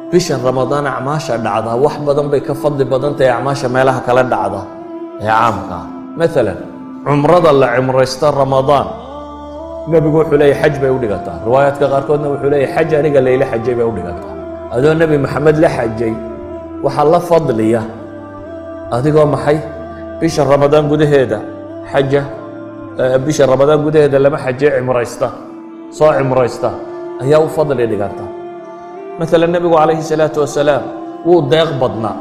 Bishan Ramadaan acmaasha dhacda wax badan bay ka fadli badan tahay acmaasha meelaha kala dhacda ee caamka ah. Maalan cumrada la cumraysto Ramadaan, nebigu wuxuu leeyahy xaj bay u dhigataa. Riwaayaadka qaarkoodna wuxuu leeyahy xaj aniga layla xajay bay u dhigataa. Adoo Nebi Maxamed la xajay waxaa la fadliya adigoo maxay bisha Ramadaan gudaheeda xaja, bisha Ramadaan gudaheeda lama xajee cimraysta, soo cimraysta ayaa u fadli dhiganta. Maalan nebigu calayhi salaatu wasalaam wuu deeq badnaa,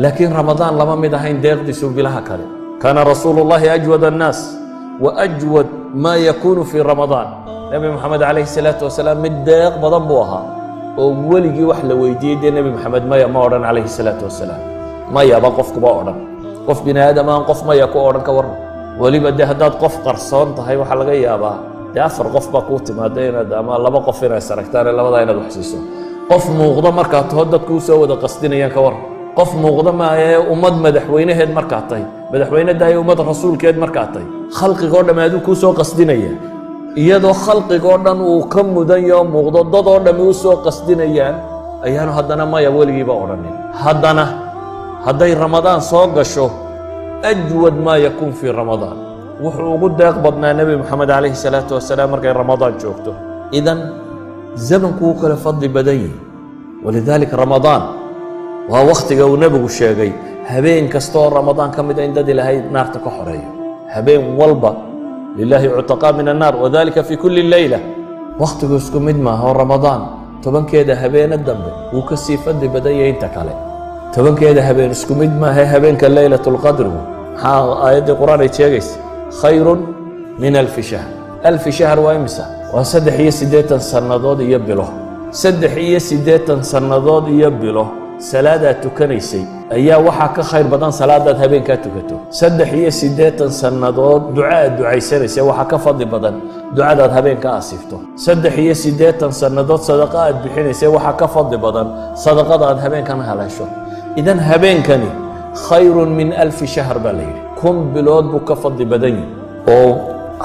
laakiin Ramadaan lama mid ahayn deeqdiisu bilaha kale. Kaana rasuulu llahi ajwad annaas wa ajwad maa yakuunu fii Ramadaan. Nebi Moxamed calayhi salaatu wasalaam mid deeq badan buu ahaa oo weligii wax la weydiiyey dee Nebi Moxamed maya ma odhan calayhi salaatu wasalaam. Mayaba qofkuba odhan, qof bini aadam aan qof maya ku odhan ka warran. Weliba dee haddaad qof qarsoon tahay waxaa laga yaabaa dee 4 qof baa kuu timaada inaad ama 2 qof inaad is aragtaan, labadaa inaad wax siiso. Qof muuqdo markaad taho dadku usoo wada qasdinayaan ka warran. Qof muuqdo maaye, ummad madaxweynaheed markaad tahay, madaxweyne daaya, ummad rasuulkeed markaad tahay, khalqigoo dhamm aduu kuu soo qasdinaya, iyadoo khalqigoo dhan uu ka mudan yaho muuqdo, dadoo dhammi u soo qasdinayaan, ayaanu haddana maya weligiiba odhanin. Haddana hadday Ramadaan soo gasho, ajwad maa yakuun fii Ramadaan, wuxuu ugu deeq badnaa Nebi Moxamed calayhi salaatu wasalaam markay Ramadaan joogto. Idan zamanku wuu kala fadli badan yihi. Walidaalika Ramadaan waa wakhtiga uu nebigu sheegay habeen kasta oo Ramadaan ka mida in dad Ilaahay naarta ka xoreeyo. Habeen walba lilaahi cutaqaa min annaar, wadalika fi kulli leyla. Wakhtigu isku mid maaha oo Ramadaan 10keeda habeene dambe wuu ka sii fadli badan yahay inta kale. 10keeda habeen isku mid maaha. Habeenka Leylatulqadrigu maxaa aayaddii Qur-aan ay sheegaysa? Khayrun min alfi shahr. Alfi shahr waa imisa? Waa 83 sannadood iyo bilo. 83 sannadood iyo bilo salaadaad tukanaysay ayaa waxaa ka khayr badan salaadaad habeenkaa tukato. 83 sannadood duca aad ducaysanaysay waxaa ka fadli badan ducadaad habeenka asiifto. 83 sannadood sadaqa aad bixinaysay waxaa ka fadli badan sadaqada aad habeenkan haleesho. Idan habeenkani khayrun min alfi shahr baa la yidhi, 1000 bilood buu ka fadli badan yihi. Oo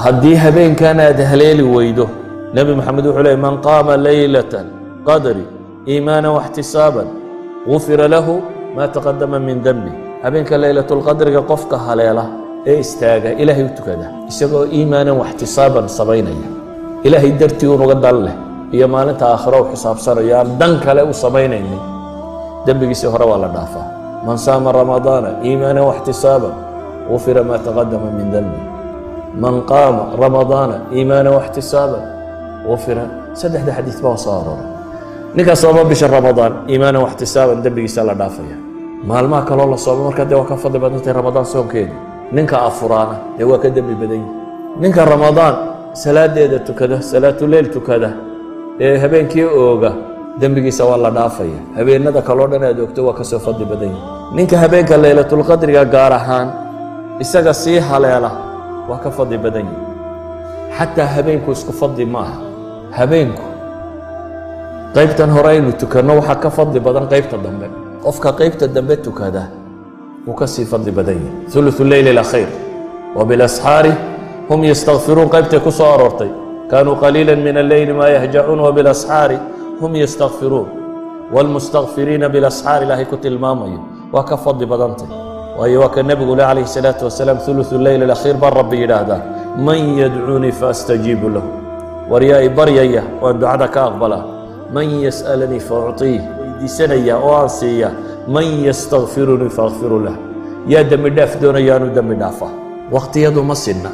haddii habeenkan aad haleeli weydo, Nebi Moxamed wuxuu leey: man qaama laylata qadri iimaana waxtisaaban gufira lahu maa taqadama min denbi. Habeenka Leylatulqadriga qofka haleela ee istaaga, Ilaahay u tukada isagoo iimaanan waxtisaaban samaynaya, Ilaahay dartii unuga dan leh iyo maalinta aakhiro u xisaabsanayo, aan dan kale u samaynaynin, dembigiisii hore waa la dhaafaa. Man saama ramadaana iimaanan waxtisaaban gufira maa taqadama min denbi. Man qaama ramadaana iimaanan waxtisaaban gufira. Saddexda xadiis baa soo arooray. Ninkaa sooma bisha Ramadaan iimaanan waxtisaaban, dembigiisa la dhaafaya. Maalmaha kaloo la soomo markaa dee waa ka fadli badantay Ramadaan soonkeedu. Ninka afuraana dee waa ka dembi badan yihi. Ninka Ramadaan salaadeeda tukada, salaatuleyl tukada ee habeenkii ooga, dembigiisa waa la dhaafaya. Habeenada kaloo dhan aad ogto waa kasoo fadli badan yihi. Ninka habeenka Leylatulqadriga gaar ahaan isaga sii haleela waa ka fadli badan yihi. Xataa habeenku isku fadli ma aha. Habeenku qaybtan hore aynu tukanno waxaa ka fadli badan qaybta dambe. Qofka qaybta dambe tukada wuu ka sii fadli badan yahi, thuluthu leyl alakhiir. Wabilasxaari hum yastakfiruun qaybtay ku soo aroortay: kaanuu qaliila min alleyli maa yahjacuun wabilasxaari hum yastakfiruun, wاlmustakfiriina bilasxaar Ilaahay ku tilmaamayo, waa ka fadli badantay. Waayo, waa ka nebigu le calayhi salaatu wasalaam: thuluthu leyl alakhiir baa Rabbi yidhaahdaa: man yadcuunii faastajiibu lahu, war yaa i baryaya waan ducada ka aqbalaa, man yas'alanii fa ucطiih, weydiisanaya oo aan siiya, man yastakfirunii faakfiru lah, yaa dembi dhaaf doonaya aanu dembi dhaafa. Waqtiyadu ma sinna.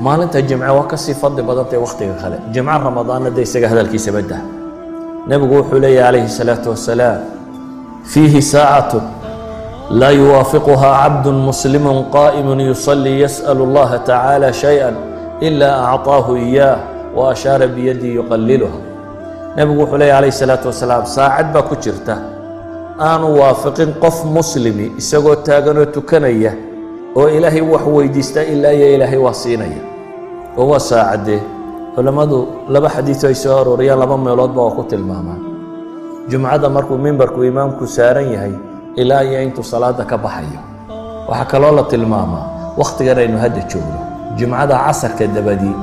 Maalinta Jimce waa kasii fadli badantay wakhtiga kale. Jimco Ramadaanna de isaga hadalkiisa badda. Nebigu wuxuu leeyahy calayhi salaatu wasalaam: fiihi saacatu laa yuwaafiquhaa cabdu muslimu qaa'imu yusalii yas'al اllaha tacaala shayئa ilaa acطaahu iyaah, wa ashaara biyadii yuqaliluha. Nebigu wuxuu leeyahy calayhi salaatu wasalaam: saacad baa ku jirta aanu waafiqin qof muslimi isagoo taaganoo tukanaya oo Ilaahay wax weydiista ilaa iyo Ilaahay waa siinaya. Oo waa saacadee? Culammadu laba xadiiso ay soo arooriyaan laba meeloodba waa ku tilmaamaan: jumcada markuu mimbarku imaamku saaran yahay ilaa iyo intuu salaada ka baxayo. Waxaa kaloo la tilmaamaa wakhtigan aynu hadda joogno, jumcada casarka dabadii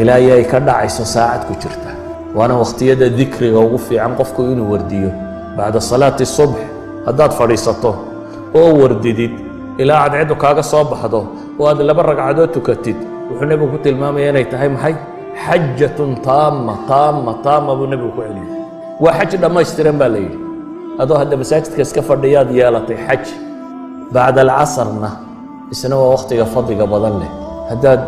ilaa iyo ay ka dhacayso saacad ku jirta. Waana wakhtiyada dikriga ugu fiican qofku inuu wardiyo. Bacda salaati subx haddaad fadhiisato oo wardidid ilaa cadceeddu kaaga soo baxdo oo aad 2 ragcadood tukatid, wuxuu nebigu ku tilmaamaya inay tahay maxay? Xajatun taama, taama, taama buu nebigu ku celiyey. Waa xaj dhammaystiran baa la yidhi. Adoo hadda masaajidka iska fadhiyaad yeelatay xaj. Bacda alcasarna isna waa wakhtiga fadliga badan leh. Haddaad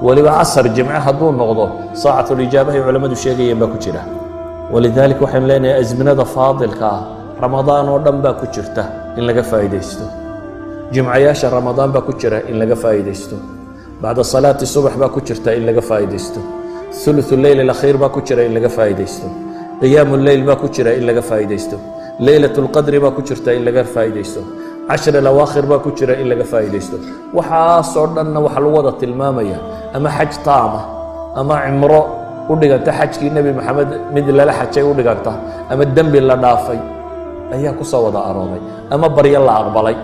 weliba casar jimce hadduu noqdo, saacatulijaabahay culammadu sheegayeen baa ku jira. Walidaalika waxaynu leenahay asminada faadilka ah Ramadaan oo dhan baa ku jirta in laga faa'iidaysto, jimcayaasha Ramadaan baa ku jira in laga faa'iidaysto, bacda salaati subax baa ku jirta in laga faa'iidaysto, thuluthu leyl alakhiir baa ku jira in laga faa'iidaysto, qiyaamu leyl baa ku jira in laga faa'iidaysto, leylat lqadri baa ku jirta in laga faa'iidaysto, cashر alawaakhir baa ku jira in laga faa'iidaysto. Waxaasoo dhanna waxaa lagu wada tilmaamaya ama xaj taama ama cimro u dhiganta xajkii Nebi Maxamed mid lala xajay u dhiganta, ama dembi la dhaafay ayaa ku soo wada arooray, ama baryo la aqbalay.